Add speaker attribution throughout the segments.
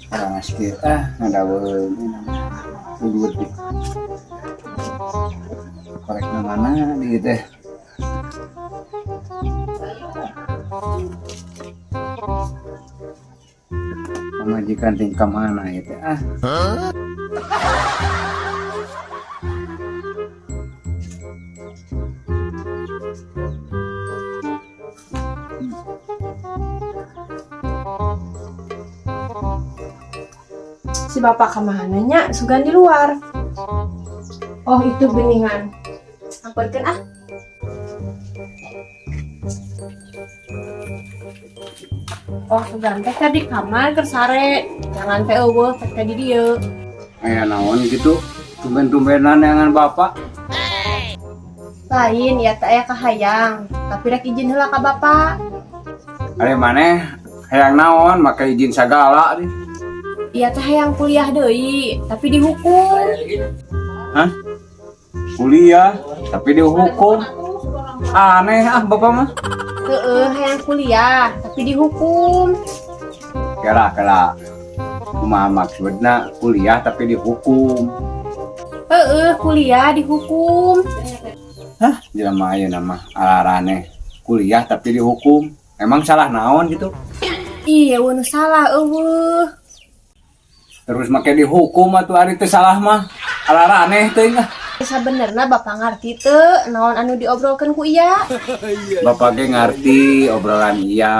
Speaker 1: Panas kieu ah, ngadaweung udud di. Korekna mana di teh? Pamajikan tingkah mana ieu teh ah?
Speaker 2: Si bapak kemana nya? Sugan di luar. Oh, itu beningan. Angkutkeun ah. Oh, sugan teh tadi kamar keur sare. Jangan teh eueuh teh di dieu.
Speaker 1: Aya naon gitu? Tumben-tumbenan neangan bapak.
Speaker 2: Lain ya teh aya kahayang, tapi rek izin heula ka bapak.
Speaker 1: Ari maneh hayang naon make izin sagala nih.
Speaker 2: Iya teh hayang kuliah deui, tapi dihukum.
Speaker 1: Hah? Kuliah tapi dihukum. Aneh ah bapak mah.
Speaker 2: Heeh, hayang kuliah tapi dihukum.
Speaker 1: Kela kela. Kumaha maksudna kuliah tapi dihukum?
Speaker 2: Heeh, kuliah dihukum.
Speaker 1: Hah, jelema ayeuna mah araraneh. Kuliah tapi dihukum. Emang salah naon gitu?
Speaker 2: Iya, eueuh nu salah eueuh.
Speaker 1: Terus make dihukum atuh ari teu salah mah. Araraneh teuing ah.
Speaker 2: Sabenerna bapak ngarti teu naon anu diobrolkeun ku iya?
Speaker 1: Bapak ge ngarti obrolan iya.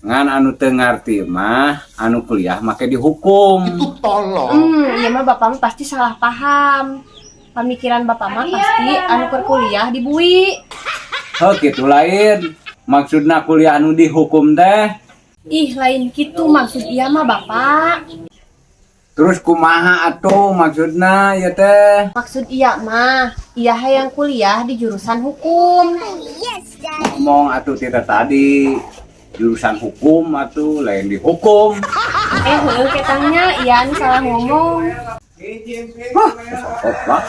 Speaker 1: Ngan anu teu ngarti mah anu kuliah make dihukum.
Speaker 3: Itu tolong.
Speaker 2: Iya mah bapak mah pasti salah paham. Pamikiran bapak mah pasti anu keur kuliah dibui.
Speaker 1: Heuh kitu lain. Maksudna kuliah anu dihukum teh.
Speaker 2: Ih, lain kitu maksud iya mah bapak.
Speaker 1: Terus kumaha atuh maksudna ieu teh?
Speaker 2: Maksud iya mah, iya hayang kuliah di jurusan hukum.
Speaker 1: Ngomong atuh tita tadi jurusan hukum atuh lain dihukum.
Speaker 2: Heuh ketangnya iya anu salah ngomong.
Speaker 1: Hah, sok lah.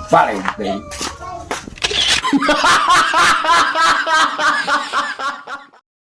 Speaker 1: Balik deui.